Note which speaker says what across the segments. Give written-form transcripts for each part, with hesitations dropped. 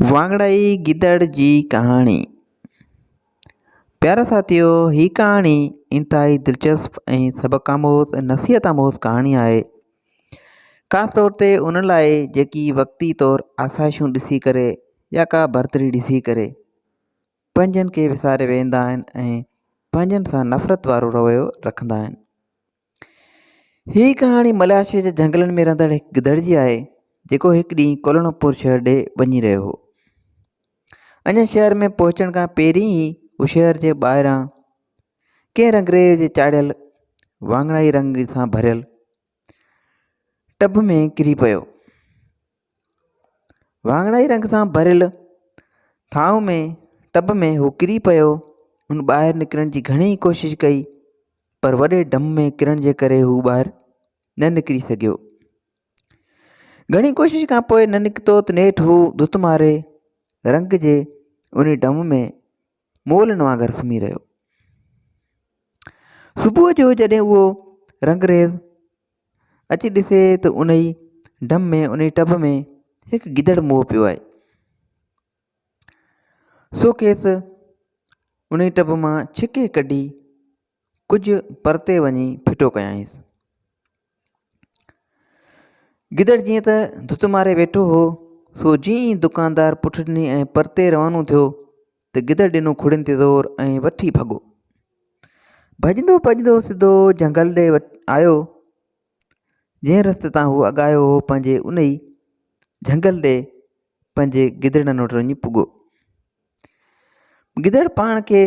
Speaker 1: واڱڻائي گدڙ جي ڪهاڻي. پيارا ساٿيو هي ڪهاڻي انتهائي دلچسپ ۽ سبق آموز ۽ نصيحت آموز ڪهاڻي آهي. خاص طور تي انهن لاء جيڪي وقتي طور آسائشون ڏسي ڪري يا ڪا برتري ڏسي ڪري پنهنجن کي وساري ويهندا آهن ۽ پنهنجن سان نفرت وارو رويو رکندا آهن. هي ڪهاڻي ملائيشيا جي جهنگلن ۾ رهندڙ هڪ گدڙ جي آهي، جيڪو هڪ ڏينهن ڪولالمپور شهر ڏي وڃي رهيو هو. اڃا شهر ۾ پهچڻ کان پهرين ئي هو شهر جي ٻاهران ڪنهن رنگريز جي چاڙهيل واڱڻائي رنگ سان ڀريل ٽب ۾ ڪري پيو. واڱڻائي رنگ سان ڀريل ٿانو ۾ ٽب ۾ هو ڪري پيو. هن ٻاهر نڪرڻ جي گهڻي ڪوشش ڪئي. پر وڏي ڊم ۾ ڪرڻ جي ڪري هو ٻاهر نه نڪري سگهيو. گهڻي ڪوشش کان پوء نه نڪتو ته نيٺ هو ڌت ماري رنگ جي انهي ڊم ۾ مولن وانگر سمهي رهيو. صبح جو جڏهن اهو رنگريز اچي ڏسي ته انهي ڊم ۾ انهي ٽب ۾ هڪ گدڙ موئو پيو آهي. سو کيس انهي ٽب مان ڇڪي ڪڍي ڪجهه پرتي وڃي ڦٽو ڪيائينس. گدڙ جيئن ته ڌت ماري ويٺو هو، سو جيئن ئي دڪاندار پٺ ڏني ۽ پرتي روانو ٿيو ته گدڙ ڏنو کڙين تي زور ۽ وٺي ڀڳو. ڀڄندو ڀڄندو سڌو جهنگل ڏي آيو. جنهن رستي تان هو اڳ آيو هو پنهنجي انهي جهنگل ڏي پنهنجي گدڙن وٽ وڃي پڳو. گدڙ پاڻ کي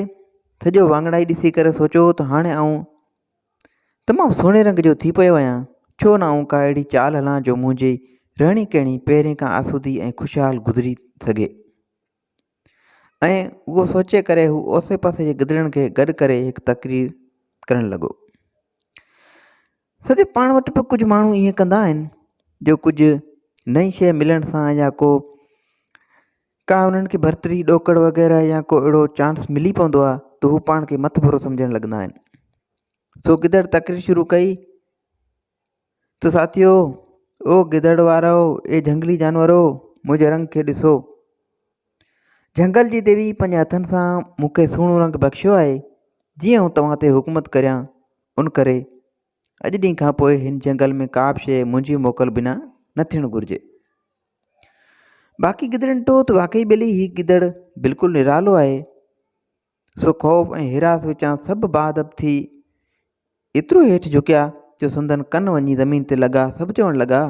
Speaker 1: سڄو واڱڻائي ڏسي ڪري سوچيو ته هاڻي آئون تمام سهڻي رنگ جو ٿي پيو آهيان، ڇو نه آئون ڪا اهڙي چال هلان جو منهنجي رهڻي ڪهڻي پهرين کان آسودي ۽ خوشحال گذري سگهي. ۽ اهو سوچي ڪري هو اوسي پاسي جي گدڙن کي گڏ ڪري هڪ تقرير ڪرڻ لڳو. سڄو پاڻ وٽ به ڪجهه ماڻهو ائين ڪندا آهن جو ڪجهه نئين شيء ملڻ سان يا ڪو ڪا انهن کي برتري ڏوڪڙ وغيره يا ڪو اهڙو چانس ملي پوندو آهي ته هو پاڻ کي مٿڀرو سمجهڻ لڳندا آهن. سو گدڙ تقرير شروع ڪئي ته ساٿيو او گدڙ وارؤ اي جهنگلي جانورو منهنجي رنگ کي ڏسو. جهنگل جي ديوي پنهنجي هٿن سان مون کي سهڻو رنگ بخشيو آهي جيئن آئون توهان تي حڪومت ڪريان ان ڪري اڄ ڏينهن کان پوء هن جهنگل ۾ ڪا به شيء منهنجي موڪل بنا نه ٿيڻ گهرجي. باقي گدڙن ڏٺو ته واقعي ٻيلي هي گدڙ بلڪل نرالو آهي. سو خوف ۽ هراس وچان سڀ باادب ٿي ايترو هيٺ جهڪيا جو سندن ڪن وڃي زمين تي لڳا سڀ چوڻ لڳا،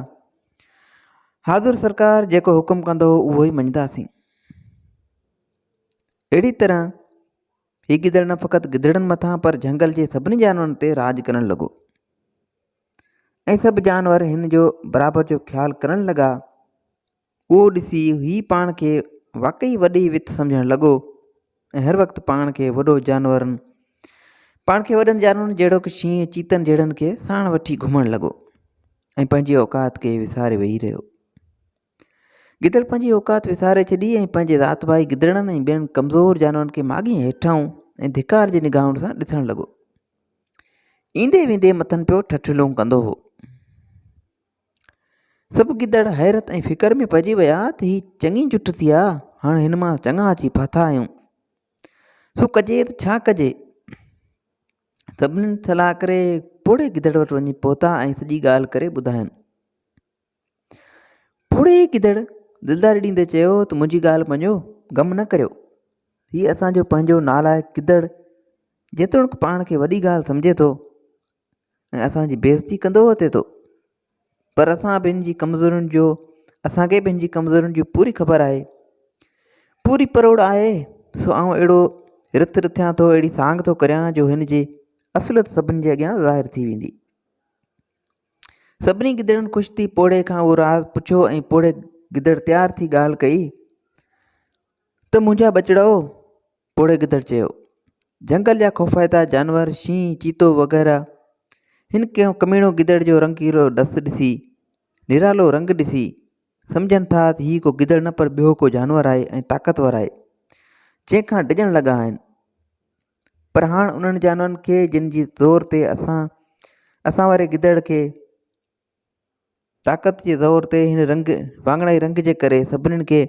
Speaker 1: حاضر سرڪار جيڪو حڪم ڪندو اهو ئي مڃنداسين. اهڙي طرح هي گدڙ نه فقط گدڙن مٿان پر جهنگل جي سڀني جانورن تي راڄ ڪرڻ لڳو ۽ سڀ جانور هن جو برابر جو خيال ڪرڻ لڳا. اهو ڏسي هي پاڻ کي واقعي وڏي وت سمجهڻ لڳو ۽ هر وقت پاڻ کي وڏو جانورن پاڻ کي وڏن جانورن جهڙوڪ شينهن چيتن جهڙن کي ساڻ وٺي گهمڻ لڳو ۽ پنهنجي اوقات کي وساري ويهي رهيو. گدڙ پنهنجي اوقات وساري ڇڏي ۽ پنهنجي ذات ڀائي گدڙن ۽ ٻين ڪمزور جانورن کي ماڳهين هيٺائون ۽ ڌڪار جي نگاهن سان ڏسڻ لڳو. ايندي ويندي مٿن پيو ٺٺولون ڪندو هو. سڀ گدڙ حيرت ۽ فڪر ۾ پئجي ويا ته هي چڱي جٺ ٿي آ، هاڻ هن مان چڱا اچي ڦاٿا آهيون. سو ڪجي ته ڇا ڪجي؟ سڀني صلاح ڪري پوڙهي گدڙ وٽ وڃي پهتا ۽ سڄي ڳالهه ڪري ٻڌاين. پوڙهي گدڙ دلداري ڏيندي چيو ته منهنجي ڳالهه مڃو، غم نه ڪريو. هي اسان جو پنهنجو نالائق گدڙ جيتوڻيڪ پاڻ کي وڏي ڳالهه سمجهي ٿو ۽ اسان جي بيعزتي ڪندو وتي ٿو پر اسان به هن جي ڪمزورين جو اسان کي به هن جي ڪمزورين جي پوري خبر آهي پوري پروڙ آهي سو آئون اهڙو رٿ رٿيان ٿو اهڙي سانگ ٿو ڪريان جو هن جي اصليت سڀني جي اڳيان ظاهر ٿي ويندي. سڀني گدڙن خوش ٿي پوڙهي کان اهو راز پڇيو ۽ پوڙهي گدڙ تيار ٿي ڳالهه ڪئي ته منهنجا ٻچڙؤ! پوڙهي گدڙ چيو، جهنگل جا خوفائتا جانور شينهن، چيتو وغيره هن ڪميڻو گدڙ جو رنگيلو ڏس ڏسي، نرالو رنگ ڏسي، سمجهن ٿا ته هي ڪو گدڙ نه پر ٻيو ڪو جانور آهي ۽ طاقتور آهي، جنهن کان ڊڄڻ لڳا آهن. پر هاڻ انهن جانورن کي جن جي زور تي اسان اسان واري گدڙ کي طاقت جي زور تي هن رنگ واڱڻائي رنگ جي ڪري سڀنين کي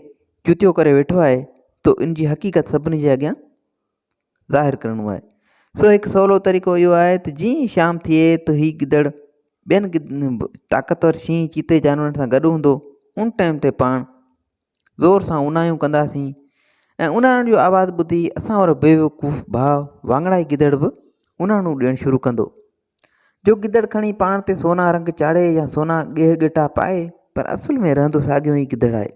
Speaker 1: چتيو ڪري ويٺو آهي ته ان جي حقيقت سڀني جي اڳيان ظاهر ڪرڻو آهي. سو هڪ سولو طريقو اهو آهي ته جيئن ئي شام ٿئي ته هي گدڙ ٻين طاقتور شينهن چيتي جانورن سان گڏ هوندو ان ٽائيم تي پاڻ زور سان اونايون ڪنداسين ۽ اوناڻن جو آواز ٻڌي اسان وارو بيوقوف ڀاء واڱڻائي گدڙ به اوناڻون ڏيڻ شروع ڪندو جو گدڙ کڻي پاڻ تي سونا رنگ چاڙهي يا سونا ڳيهه ڳٽا پائي پر اصل ۾ رهندو ساڳيو ئي گدڙ آهي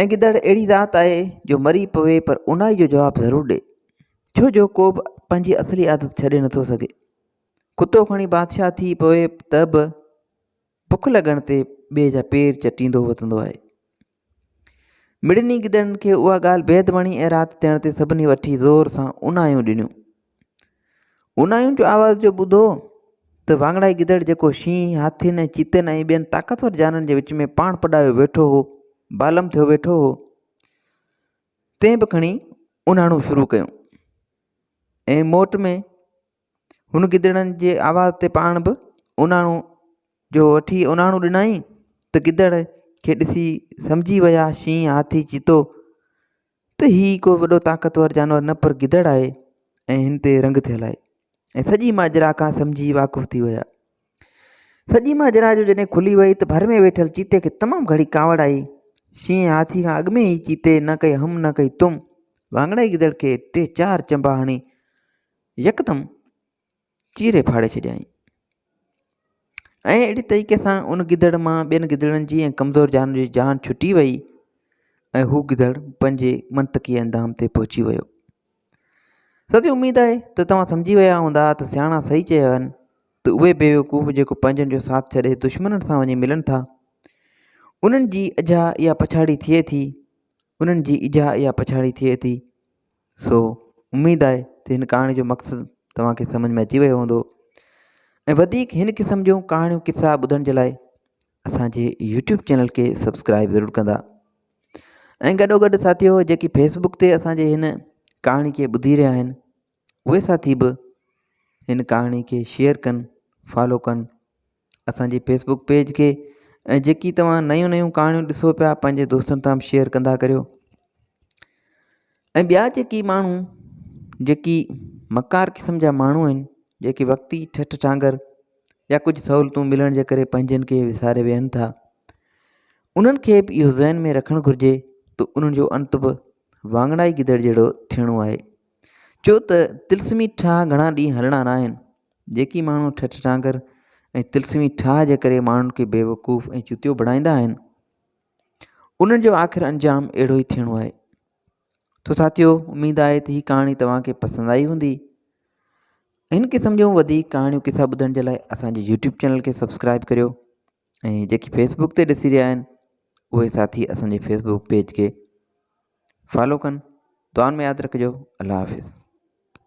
Speaker 1: ۽ گدڙ اهڙي ذات آهي جو مري پوي پر اونائي جو جواب ضرور ڏي ڇو جو ڪو به پنهنجي اصلي عادت ڇڏي نٿو سگهي ڪتو کڻي بادشاهه ٿي پوي ته به بک لڳڻ تي ٻئي جا پير چٽيندو وتندو آهي. مڙني گدڙن کي اها ڳالهه بيحد وڻي ۽ رات ٿيڻ تي سڀني وٺي زور سان اونايون ڏنيون. اونايون جو آواز جو ٻڌو ته واڱڻائي گدڙ جيڪو شينهن، هاٿين ۽ چيتن ۽ ٻين طاقتور جانورن جي وچ ۾ پاڻ پڏايو ويٺو هو، بالم ٿيو ويٺو هو، تنهن به کڻي اوناڻون شروع ڪيون ۽ موٽ ۾ هن گدڙن جي آواز تي پاڻ به اوناڻو جو وٺي اوناڻو ڏنائين ته گدڙ کي ڏسي سمجهي ويا شينهن هاٿي چيتو ته هي ڪو وڏو طاقتور جانور نه پر گدڙ آهي ۽ هن تي رنگ ٿيل آهي ۽ سڄي ماجرا کان سمجهي واقف ٿي ويا سڄي ماجرا جو جڏهن کلي وئي ته ڀر ۾ ويٺل چيتي کي تمام گهڻي ڪاوڙ آئي شينهن هاٿي کان اڳ ۾ ئي چيتي نه ڪئي هم نه ڪئي تم واڱڻائي گدڙ کي ٽي چار چنبا هڻي يڪدم چيري ڦاڙي ڇڏيائين ۽ اهڙي طريقي سان ان گدڙ مان ٻين گدڙن جي ۽ ڪمزور جانور جي جان ڇٽي وئي ۽ هو گدڙ پنهنجي منطقي اندام تي پهچي ويو. سچي اميد آهي ته توهان سمجهي ويا هوندا ته سياڻا صحيح چيا آهن ته اهي بيوقوف جيڪو پنهنجن جو ساٿ ڇڏي دشمنن سان وڃي ملن ٿا انهن جي اجها اها پڇاڙي ٿئي ٿي انهن جي اجها اها پڇاڙي ٿئي ٿي سو اميد آهي ته هن ڪهاڻي جو مقصد توهان کي سمجھ ۾ اچي ويو هوندو ۽ وڌيڪ هن قسم جون ڪهاڻيون قصا ٻڌڻ جي لاء اسان جي يوٽيوب چينل کي سبسڪرائب ضرور ڪندا ۽ گڏو گڏ ساٿيو جيڪي فيسبڪ تي اسان جي هن ڪهاڻي کي ٻڌي رهيا آهن اهي ساٿي به هن ڪهاڻي کي شيئر ڪن فالو ڪن اسان جي فيسبڪ پيج کي ۽ جيڪي توهان نيون نيون ڪهاڻيون ڏسو پيا پنهنجي دوستن سان به شيئر ڪندا ڪريو ۽ ٻيا جيڪي ماڻهو جيڪي مڪار قسم جا ماڻهو آهن جيڪي وقتي ٺٺ ٺانگر يا ڪجهه سهولتون ملڻ جي ڪري پنهنجن کي وساري ويهن ٿا انهن کي به اهو ذهن ۾ رکڻ گهرجي ته انهن جو انت به واڱڻائي گدڙ جهڙو ٿيڻو آهي ڇو ته طلسمي ٺاهه گهڻا ڏينهن هلڻا ناهن. جيڪي ماڻهو ٺٺ ٺانگر ۽ طلسمي ٺاهه جي ڪري ماڻهن کي بيوقوف ۽ چتيو بڻائيندا آهن، انهن جو آخر انجام اهڙو ئي ٿيڻو آهي. تو ساٿيو، اميد آهي ته هي ڪهاڻي توهان کي پسند آئي هوندي. هن قسم جون وڌيڪ ڪهاڻيون قصا ٻڌڻ جي لاء اسان جي يوٽيوب چينل کي سبسڪرائب ڪريو ۽ جيڪي فيسبڪ تي ڏسي رهيا آهن اهي ساٿي اسان جي فيسبڪ پيج کي فالو ڪن. دعائن ۾ ياد رکجو الله حافظ.